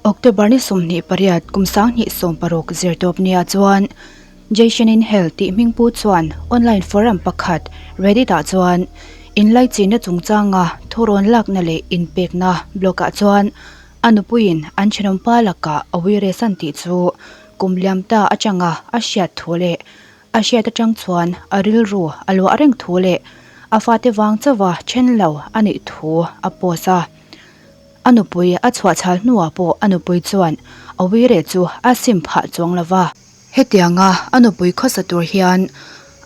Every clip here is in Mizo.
October ni 28 kum 2016 zirtawp nia chuan Jason in Hell tih hmingpu chuan online forum pakhat Reddit ah chuan inlaichinna chungchanga thurawn lakna leh inpekna blog ah chuan a nupuiin an thenawmpa lakah a uiresan tih chu kum liam ta atanga a hriat thu leh a hriat atang chuan a rilru a luah reng thu leh a fate vang chauha then lo a nih thu a post a. A nupui a chhuah chhal hnuah pawh a nupui chuan a uire chu a sim phah chuang lo va. Hetianga a nupui khawsa tur hian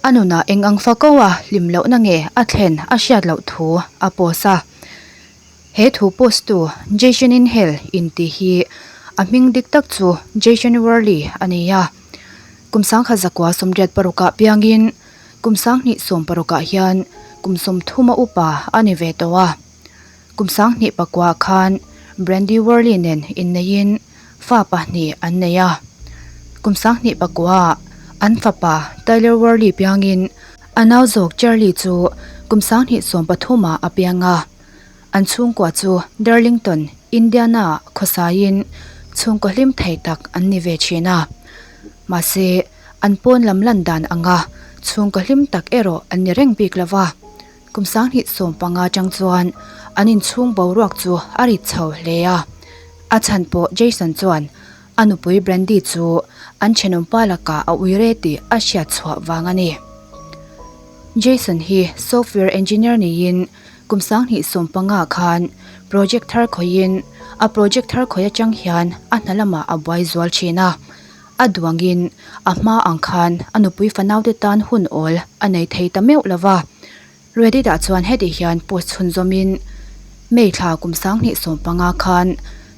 a nunah eng ang fako a hlim lohna nge a thlen a hriat loh thu a post a. He thu post tu Jason in Hell intih hi a hming dik tak chu Jason Worley a ni a. Kum 1986 ah piangin kum 2016 ah hian kum 30 a upa a ni ve tawh a. Kum 2009 khan Brandy Worley nen inneiin fa pahnih an nei a. Kum 2009 ah an fapa Tyler Worley piangin a nau zawk Charlie chu kum 2013 ah a piang a. An chhungkua chu Darlington, Indiana ah khawsaiin chhungkaw hlim thei tak an ni ve thin a. Mahse, an pawn lam lan dan anga chhungkaw hlim tak erawh an ni reng bik lo va. Kum 2015 atang chuan an inchhung boruak chu a rit chho hle a. A chhan pawh Jason chuan a nupui Brandy chu an thenawmpa lakah a uire tih a hriat chhuah vang a ni. Jason hi software engineer niin kum 2015 khan project thar khawihin a project thar khawi atang hian a hna lamah a buai zual thin a. A duangin a hma ang khan a nupui fanaute tan hun awl a nei thei ta meuh lo va. Reddit ah chuan heti hian post chhunzawmin, May thla kum 2015 khan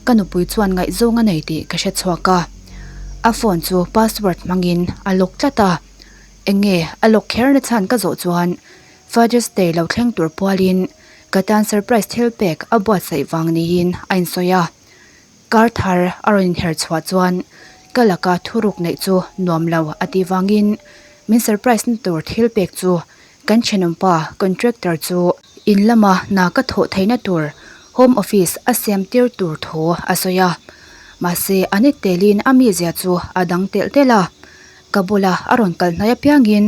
ka nupui chuan ngaihzawng a nei tih ka hre chhuak a. A phone chu password hmangin a lock tlat a. Enge a lock kher na chhan ka zawh chuan Father's Day lo thleng tur pualin ka tan surprise thil pek a buatsaih vang niin a insawi a. Kar thar a rawn inher chhuah chuan ka laka thuruk neih chu nuam lo a tih vangin min surprise na tur thil pek chu kan thenawmpa contractor chu in lama hna ka thawh theihna tur home office a siam tir tur thu a sawi a. Mahse a ni telin a mizia chu a dang telh telh a, ka bula a rawn kal hnai apiangin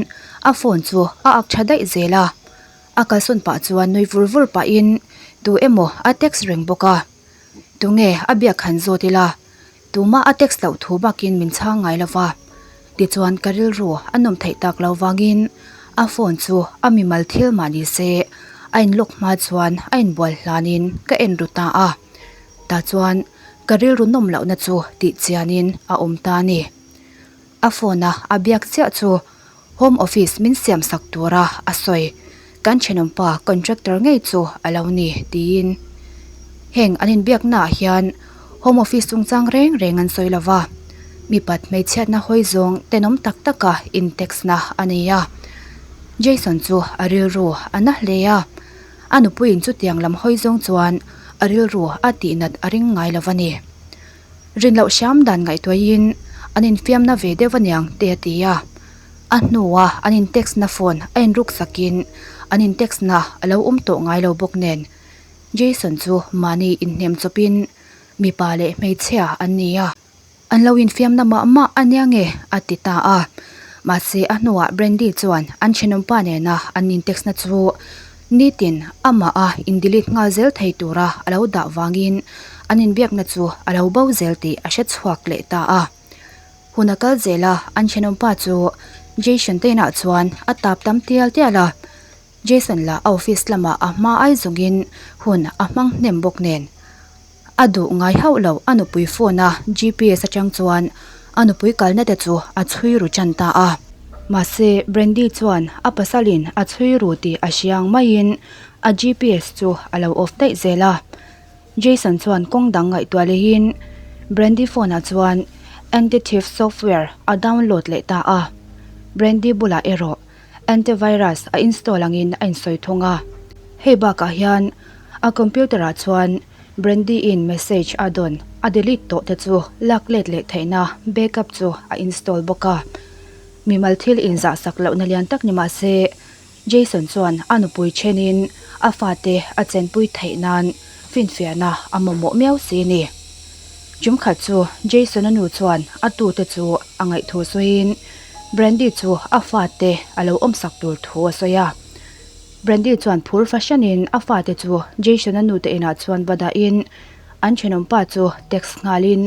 a phone chu a ak tha daih zel a. A kalsawn pah chuan nui vur vur pahin tu emaw a text reng bawk a. Tunge a biak han zawt ila, tumah a text loh thu bakin min chhang ngai lo va. Tichuan ka rilru a nawm theih tak lo vangin a phone chu a mimal thil mah ni se a inlock hma chuan a inbual hlanin ka en ru ta a. Tah chuan ka rilru nawm lohna chu tih chianin a awm ta a ni. A phone a a biak chiah chu Home Office min siam sak tura a sawi. Kan thenawmpa contractor ngei chu a lo ni tiin. Heng an inbiaknaah hian Home Office chungchang reng reng an sawi lova, mipat hmeichhiatna hawi zawng tenawm tak taka in text na a nei a. Jason chu a rilru a na hle a, a nupuiin chutiang lam hawi zawng chuan a rilru a tihnat a ring ngai lo a ni. Rin loh hram dan ngaihtuahin an infiamna ve deuh aniang te a ti a. A hnua an in text na phone a inruk sakin an in text na a lo awm tawh ngai lo bawk nen Jason chu mahni inhnem chawpin mipa leh hmeichhia an ni a. An lo infiamna mah mah ania nge a ti ta a. Mahse a hnuah Brandy chuan an thenawmpa nena an in text na chu Nitin amah a in delete nghal zel thei tura a lo dah vangin an inbiakna chu a lo bo zel tih a hre chhuak leh ta a. Hun a kal zel a, an thenawmpa chu Jason te inah chuan a tap tam tial tial a. Jason lah a office lamah a hma ai zawngin hun a hmang hnem bawk nen. A duh ngai hauh lo a nupui phone a GPS atang chuan a nupui kalna te chu a chhui ru tan ta a. Mahse Brandy chuan a pasalin a chhui ru tih a hriang maiin a GPS chu a lo off daih zel a. Jason chuan kawng dang ngaihtuah lehin Brandy phone ah chuan anti-theft software a download leh ta a. Brandy bulah erawh antivirus a install angin a insawi thung a. Hei bakah hian a computer ah chuan Brandy in message a dawn a delete tawh te chu lak let leh theihna backup chu a install bawk a. Mimal thil inzah sak lohna lian tak ni mah se Jason chuan a nupui thenin a fate a chenpui theih nan finfiahna a mamawh miau si a ni. Tum khat chu Jason-a nu chuan a tute chu a ngaihthu sawiin Brandy chu a fate a lo awmsak tur thu a sawi a. Brandy chuan phur fahranin a fate chu Jason-a nute inah chuan va dahin an thenawmpa chu text nghalin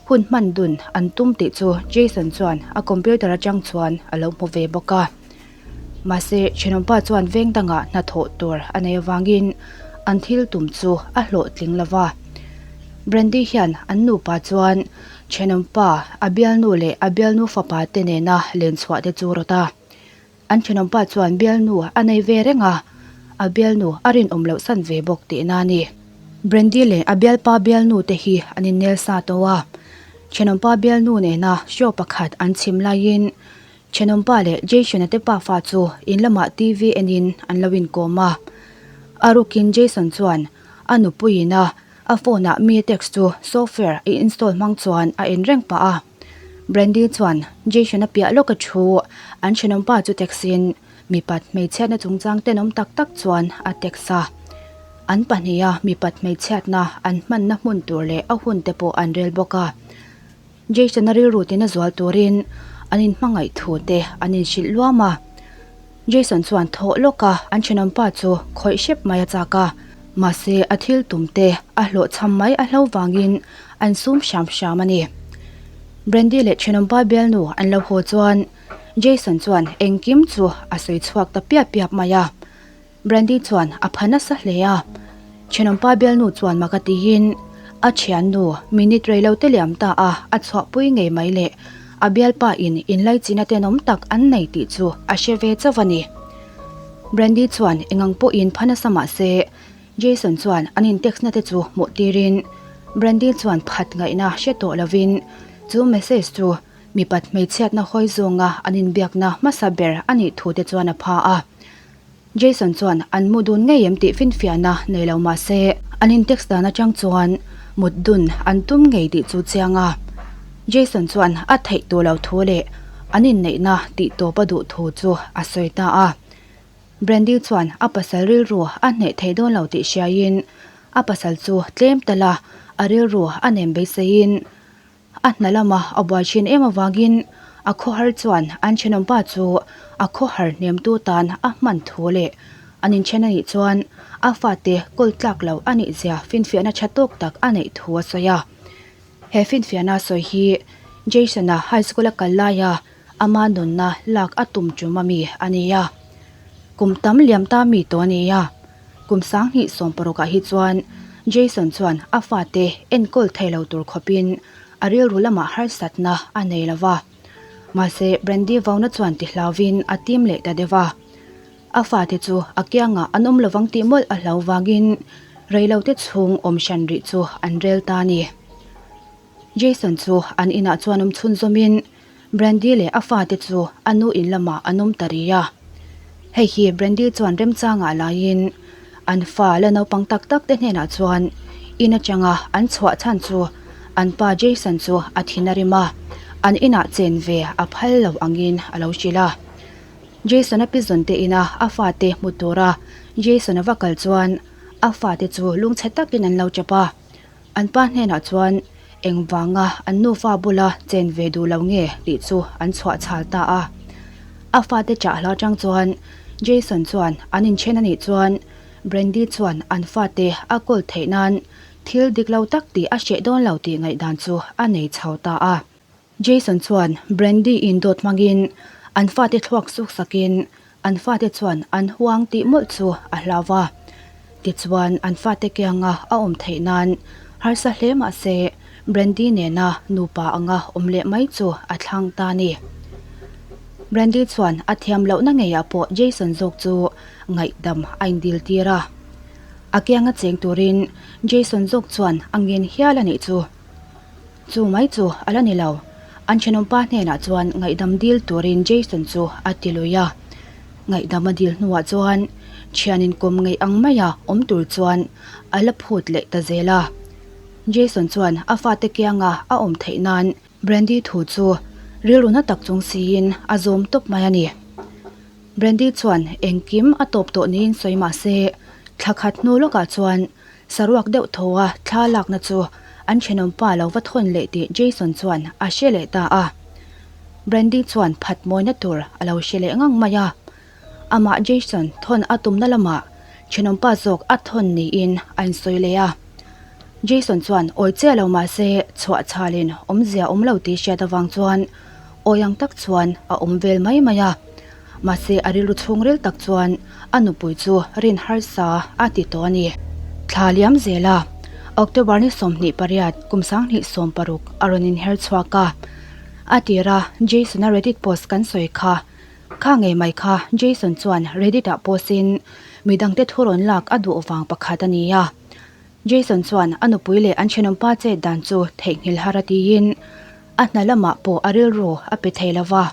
hun hman dun an tum tih chu Jason chuan a computer atang chuan a lo hmu ve bawk a. Mahse, thenawmpa chuan veng dangah hnathawh tur a nei avangin an thil tum chu a hlawhtling lo va. Brandy hian an nupa chuan thenawmpa, a bialnu leh a bialnu fapa te nena len chhuah te chu rawt a. An thenawmpa chuan bialnu a nei ve reng a, a bialnu a rinawm loh san ve bawk tihna a ni. Brandy leh a bialpa bialnu te hi an innel sa tawh a. Thenawmpa bialnu nena show pakhat an chhim laiin Thenawmpa leh Jason-a te pafa chu in lamah TV enin an lo inkawm a. A rukin Jason chuan a nupuiin a a phone-ah mi text chu software a install hmang chuan a en reng pah a. Brandy chuan Jason-a piah lawka thu an thenawmpa chu text-in mipat hmeichhiatna chungchang tenawm tak tak chuan a text a. An pahniha mipat hmeichhiatna an hmanna hmun tur leh a hun te pawh an rel bawk a. Jason-a rilru tina zual turin an inhmangaih thu te an inhrilh luam a. Jason chuan thawh lawk a, an thenawmpa chu khawih hrep mai a chak a. Mahse, a thil tum te a hlawhchham mai a hlo vangin an sum hram hram a ni. Brandy leh thenawmpa bialnu an lo haw chuan Jason chuan engkim chu a sawi chhuak ta piap piap mai a. Brandy chuan a pha nasa hle a, thenawmpa bialnu chuan mak a tiin a thiannu minute reilo te liam ta a a chhuahpui ngei mai leh a bialpa in inlaichina tenawm tak an nei tih chu a hre ve chauh a ni. Brandy chuan engang pawhin pha nasa mah se Jason chuan an in text na te chu hmuh tirin Brandy chuan phat ngaihna hre tawh lovin chu message chu mipat hmeichhiatna hawi zawnga an inbiakna hmasa ber a nih thu te chuan a pha a. Jason chuan an mu dun ngei em tih finfiahna nei lo mah se, an in text dan atang chuan mut dun an tum ngei tih chu chiang a. Jason chuan a theih tur lo thu leh an inneihna tih tawp a duh thu chu a sawi ta a. Brandy chuan a pasal rilru a hneh thei dawn lo tih hriaiin a pasal chu tlem tala a rilru a nem beiseiin A hna lama a buai thin em avangin a khawhar chuan an thenawmpa chu a khawhar hnemtu tan a hman thu leh an inthen a nih chuan a fate kawl tlak lo a nih zia finfiahna tha tawk tak a neih thu a sawi a. He finfiahna sawi hi Jason-a high school a kal laia ama nunna lak a tum tum ami a ni a. Kum tam liam ta mi tawh a ni a. Kum 2016 ah hi chuan Jason chuan a fate enkawl thei lo tur khawpin a rilru lamah harsatna a nei lo va. Mahse, Brandy vauna chuan ti hlauvin a tim leh ta deuh a. A fate chu a kiangah an awm lovang tih mawlh a hlau vangin reilote chhung awm hran rih chu an rel ta a ni. Jason chu an inah chuan awm chhunzawmin Brandy leh a fate chu a nu in lamah an awm ta rih a. Hei hi Brandy chuan remchangah laiin an fa la naupang tak tak te hnenah chuan in atanga an chhuah chhan chu an pa Jason chu a thin a rim a, an inah chen ve a phal lo angin a lo hrilh a. Jason-a pizawn te ina a fate hmu tura Jason-a va kal chuan a fate chu lungchhe takin an lo tap a. An pa hnenah chuan engvanga an nufa bula chen ve duh lo nge tih chu an chhuah chhal ta a. A fate chah hla chang chuan Jason chuan an inthen a nih chuan Brandy chuan an fate a kawl theih nan thil dik lo tak tih a hreh dawn lo tih ngaihdan chu a nei chho ta a. Jason chuan Brandy in dawt hmangin an fate thluak suk sakin an fate chuan an huang tih mawlh chu a hlau va. Tichuan an fate kianga a awm theih nan harsa hle mah se Brandy nena nupa anga awm leh mai chu a thlang ta a ni. Brandy chuan a thiam lohna ngeiah pawh Jason zawk chu ngaihdam a indil tir a. A kianga cheng turin Jason zawk chuan a ngen hial a nih chu. Chu mai chu a la ni lo. An thenawmpa hnenah chuan ngaihdam dil turin Jason chu a ti lui a. Ngaihdam a dil hnuah chuan thian inkawm ngeih ang maia awm tur chuan a la phut leh ta zel a. Jason chuan a fate kianga a awm theih nan Brandy thu chu rilru na tak chung siin a zawm tawp mai a ni. Brandy chuan engkim a tawp tawh niin sawi mah se, thla khat hnu lawkah chuan Saruak deuh tho a thla lakna chu an thenawmpa lo va thawn leh tih Jason chuan a hre leh ta a. Brandy chuan phat mawina tur a lo hre leh ngang mai a. Amah Jason thawn a tumna lamah thenawmpa zawk a thawn niin a insawi leh a. Jason chuan awi chiah lo mah se chhuah chhalin awmzia awm lo tih hriat avang chuan awi ang tak chuan a awm vel mai mai a. Mahse a rilru chhungril tak chuan a nupui chu rin harsa a ti tawh a ni. Thla liam zel a, October ni 28 kum 2016 a rawn inher chhuak a. A tira Jason-a Reddit post kan sawi kha Kha ngei mai kha Jason chuan Reddit ah post in midangte thu rawn lak a duh vang pakhat a ni a. Jason chuan a nupui leh an thenawmpa chet dan chu theihnghilh har a tiin a hna lamah pawh a rilru a pe thei lo va.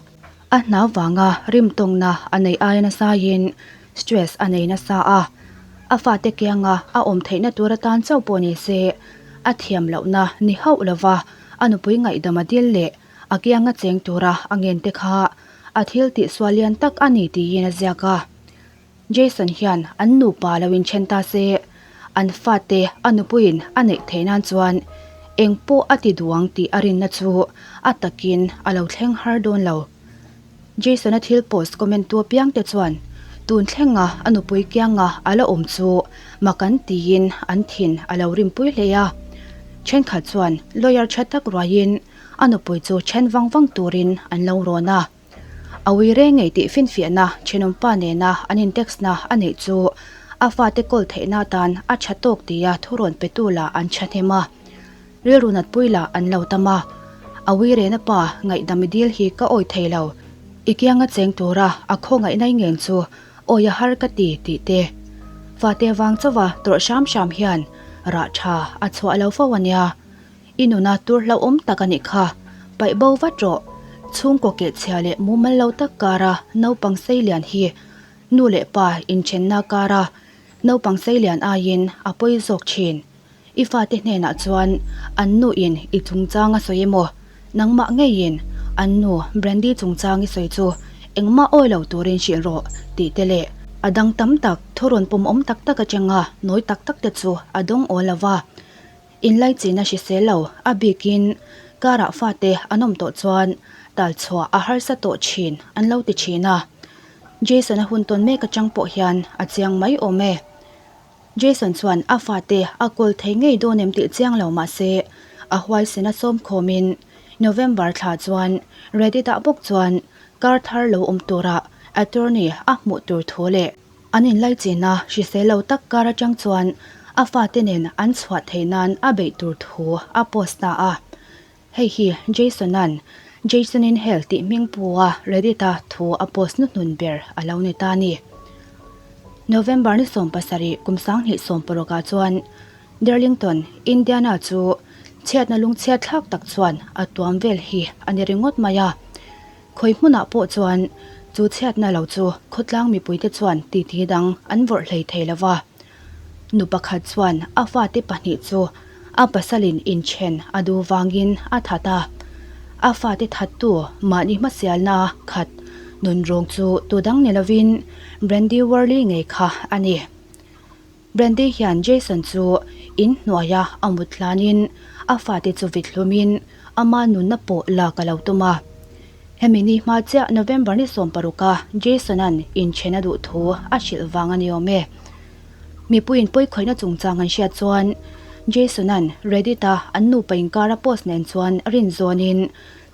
A hna vanga rimtawngna a neih aia nasaiin stress a nei nasa a. A fate kianga a awm theihna tur atan chauh pawh ni se a thiam lohna ni hauh lova a nupui ngaihdam a dil leh a kianga cheng tura a ngente kha a thil tih sual lian tak a ni tiin a ziak a. Jason hian an nupa lo inthen ta se, an fate a nupuiin a neih theih nan chuan eng pawh a ti duang tih a rinna chu a takin a lo thleng har dawn lo. Jason-a thil post comment tu apiangte chuan tun thlenga a nupui kianga a la awm chu mak an tiin an thin a lo rimpui hle a. Thenkhat chuan lawyer tha tak ruaiin A nupui chu then vang vang turin an lo rawn a. A ui reng ngei tih finfiahna thenawmpa nena an in text na a neih chu a fate kawl theihna atan a tha tawk tia thu rawn petu lah an thahnem a. Rilru natpui lah an lo tam a. A ui rena pa ngaihdam i dil hi ka awi thei lo. I kianga cheng tura a khawngaihna i ngen chu awi a har ka ti tih te. Fate vang chauha tawrh hram hram hian rah tha a chhuah lo fo a nia. I nuna tur hlauhawm tak a nih kha. Paih bo vat rawh. Chhungkaw kehchhia leh mumal lo tak kara naupang seilian hi nu leh pa inthenna kara naupang seilian aiin a pawi zawk thin. I fate hnenah chuan an nu in i chungchang a sawi emaw? Nangmah ngeiin an nu Brandy chungchang i sawi chu engmah awi lo turin hrilh rawh tih te leh a dang tam tak thurawn pawmawm tak tak atanga nawi tak tak te chu a dawng awl lo va. Inlaichina hrisel lo, a bikin karah fate an awm tawh chuan tal chhuah a harsa tawh thin an lo ti thin a. Jason-a hun tawn mek atang pawh hian a chiang mai awm e. Jason chuan a fate a kawl thei ngei dawn em tih chiang lo mah se a huaisen a sawm khawmin November thla chuan Reddit-ah bawk chuan kar thar lo awm tura attorney a hmuh tur thu leh An inlaichin a, hrisel lo tak kar atang chuan a fate nen an chhuah theih nan a beih tur thu a post ta a. Hei hi Jason-a'n Jason in Hell tih hming pu a Reddit-a thu a post hnuhnun ber a lo ni ta a ni. November ni 17 kum 2016 ah chuan Darlington, Indiana chu chhiatna lungchhiat thlak tak chuan a tuam vel hi a ni ringawt mai a. Khawi hmunah pawh chuan chu chhiatna lo chu khawtlang mipuite chuan titi dang an vawrh hlei thei lo va. Nu pakhat chuan a fate pahnih chu a pasalin inthen a duh vangin a that a. A fate thattu mahni hmasialna khat nunrawng chu tu dang ni lovin Brandy Worley ngei kha a ni. Brandy hian Jason chu in hnuaia a mut hlanin a fate chu vit hlumin ama nunna pawh lak a lo tum a. Hemi ni hma chiah November ni 16 a Jason-a'n inthen a duh thu a hrilh vang a ni awm e. Mipuiin pawikhawihna chungchang an hriat chuan Jason-a'n Reddit-a an nupa inkar a post nen chuan rin zawnin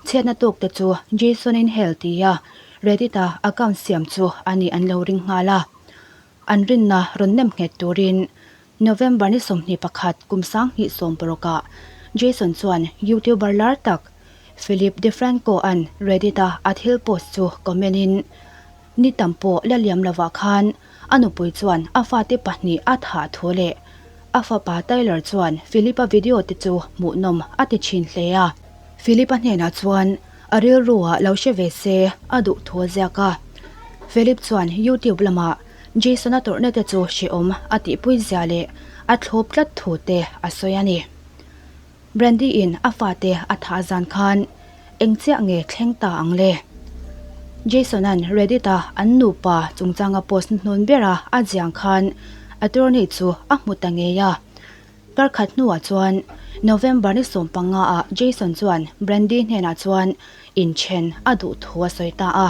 chhiatna tawkte chu Jason in hell tia Reddit-a account siam chu a nih an lo ring nghal a. An rinna rawn nem nghet turin November ni 21 kum 2016 ah Jason chuan YouTuber lar tak Philip DeFranco-a'n Reddit-a a thil post chu comment in, Ni tam pawh la liam lovah khan a nupui chuan a fate pahnih a thah thu leh a fapa Tyler chuan Philip-a video te chu hmuhnawm a ti thin hle a. Philip-a hnenah chuan A rilru-ah lo hre ve se a duh thu a ziak a. Philip chuan YouTube lamah Jason-a tawrhna te chu hrehawm a tihpui zia leh a thlawp tlat thu te a sawi a ni. Brandy-in a fate a thah zan khan eng chiah nge thleng ta ang le? Jason-a'n Reddit-a an nupa chungchanga post hnuhnun bera a ziang khan attorney chu a hmu ta ngei a. Karkhat hnuah chuan November ni 15 ah Jason chuan Brandy hnenah chuan inthen a duh thu a sawi ta a.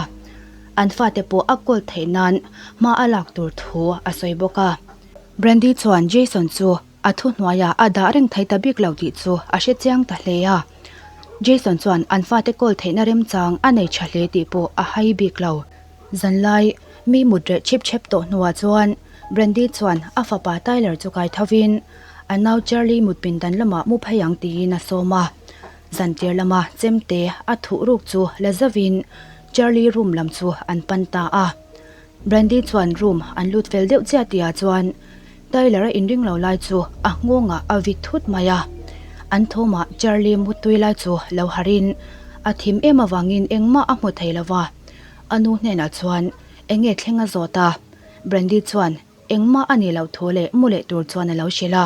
An fate pawh a kawl theih nan hma a lak tur thu a sawi bawk a. Brandy chuan Jason chu a thuhnuaiah a dah reng thei ta bik lo tih chu a hre chiang ta hle a. Jason chuan an fate kawl theihna remchang a nei tha hle tih pawh a hai bik lo. Zanlai mi mut reh chip chep tawh hnuah chuan Brandy chuan a fapa Tyler chu kai thovin a nau Charlie mut pindan lamah mu phei ang tiin a sawm a. Zantir lama chemte a thuh ruk chu la zauhin Charlie room lam chu an pan ta a. Brandy chuan room an lut fel deuh chiah tihah chuan Tyler a inring lo lai chu a nghawngah a vit thut mai a. An thawmah Charlie mutui lai chu lo harhin a thim em avangin engmah a hmu thei lo va. A nu hnenah chuan eng nge thleng a zawt a, Brandy chuan engmah a nih loh thu leh mu leh tur chuan a lo hrilh a.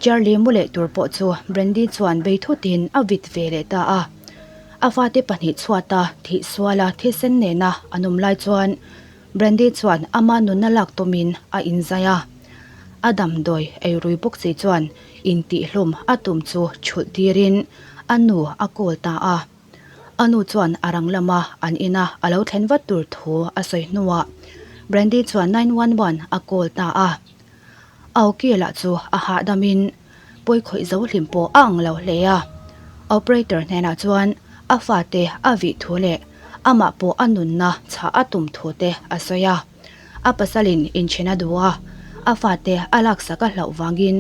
Charlie mu leh tur pawh chu Brandy chuan bei thutin a vit ve leh ta a. A fate pahnih chhuata thih suala thisen nena an awm lai chuan Brandy chuan ama nunna lak tumin a inzai a. A damdawi eirui bawk si chuan intihhlum a tum chu chhulh tirin a nu a call ta a. A nu chuan a rang lama an ina a lo thlen vat tur thu a sawi hnuah Brandy chuan 911 a call ta a. Aoki lah chu a hahdamin pawi khawih zo hlim pawh a ang lo hle a. Operator hnenah chuan a fate a vih thu leh amah pawh a nunna chhah a tum thu te a sawi a. A pasalin inchhen a duh a, a fate a laksak a hlauh vangin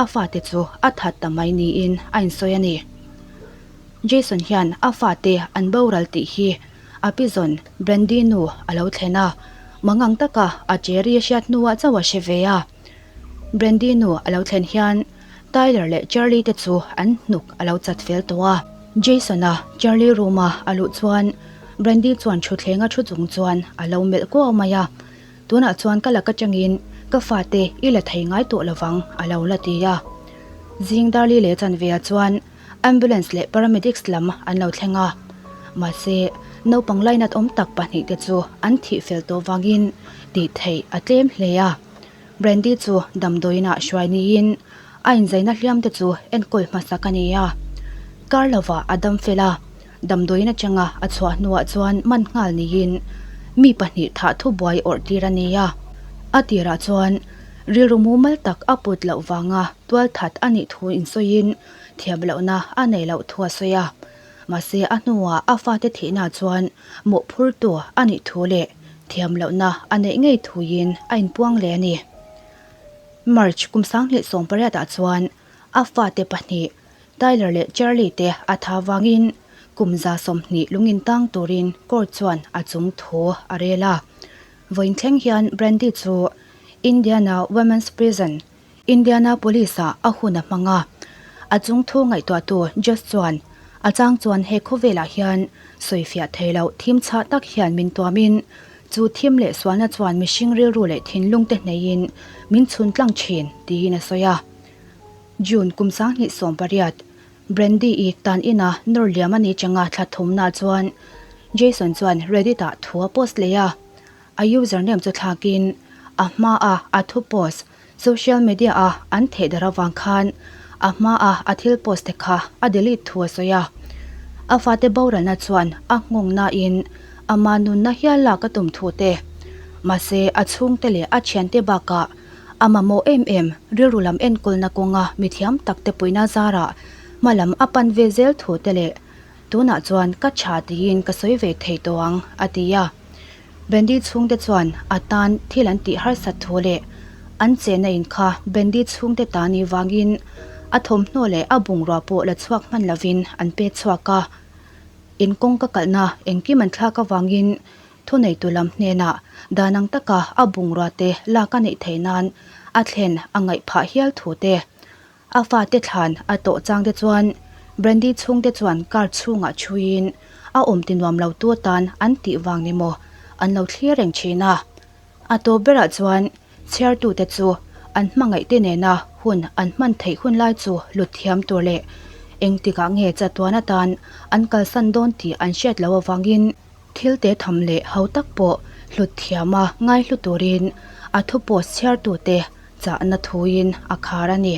a fate chu a that ta mai niin a insawi a ni. Jason hian a fate an boral tih hi a pizawn Brandy nu a lo thlen a, mangang taka a Jerry a hriat hnuah chauh a hre ve a. Brandy nu a lo thlen hian Tyler leh Charlie te chu an hnuk a lo chat fel tawh a. Jason-a Charlie room-a a luh chuan Brandy chuan thuthlenga thu chung chuan a lo melh kuau mai a, Tunah chuan ka lak atangin ka fate i la thei ngai tawh lovang a lo la ti a. Zing Darli leh Chanveia chuan Ambulance leh paramedics lam an lo thleng a, mahse naupang lainat awm tak pahnihte chu an thih fel tawh vangin tih theih a tlem hle a. Brandy chu damdawiinah hruai niin a inzaina hliamte chu enkawl hmasak a ni a. Kar lovah a dam fel a, damdawiin atanga a chhuah hnuah chuan man nghal niin mi pahnih thah thubuai awrh tir a ni a. A tirah chuan rilru mumal tak a put loh vanga tualthat a nih thu insawiin thiam lohna a nei loh thu a sawi a. Mahse a hnuah a fate thihna chuan mawhphurtu a nih thu leh thiam lohna a neih ngei thuin a inpuang leh a ni. March kum 2018 ah chuan a fate pahnih Tyler leh Charlie te a tha vangin kum 20 lungin tang turin court chuan a chung thu a rel a. Vawiin thleng hian Brandy chu Indiana Women's Prison Indianapolis-ah a hun a hmang a. A chung thu ngaihtuahtu Judge chuan, A chang chuan he khawvelah hian sawifiah thei loh thim chhah tak hian min tuamin, chu thim leh sualna chuan mihring rilru leh thinlungte hneihin min chhun tlang thin, tiin a sawi a. June kum 2018, Brandy-i tan ina nawr liam a ni changa thla thumna chuan Jason chuan Reddit-ah thu a post leh a. A username chu thlakin a hmaa a thu post social media a an theh darh avang khan a hmaa a thil post te kha a delete thu a sawi a. A fate boralna chuan a nghawng nain ama nunna hial lak a tum thu te. Mahse a chhungte leh a thiante bakah a mamawh em em rilru lam enkawlna kawnga mithiam tak te puihna zarah hmalam a pan ve zel thu te leh tunah chuan ka tha tiin ka sawi ve thei tawh ang a ti a. Bendy chhungte chuan a tan thil an tih harsat thu leh an chenna in kha Bendy chhungte ta ni vangin a thawmhnaw leh a bungrua pawh la chhuak hman lovin an pe chhuak a. In kawngka kalhna engkim an thlak avangin thuneitu lam hnenah dan ang taka a bungrua te lak a neih theih nan a thlen a ngaih phah hial thu te A fate thlan a tawh chang te chuan Brandy chhungte chuan car chhungah chhuiin a awm ti nuam lo tu atan an tih vang ni maw an lo thlir reng thin a. A tawp berah chuan chhiartute chu an hmangaihte nena hun an hman theih hun lai chu lut thiam tur leh engtikah nge chatuan atan an kalsan dawn tih an hriat loh avangin thil te tham leh ho tak pawh hlut thiama ngaihlu turin a thu post chhiartute chahna thuin a khar a ni.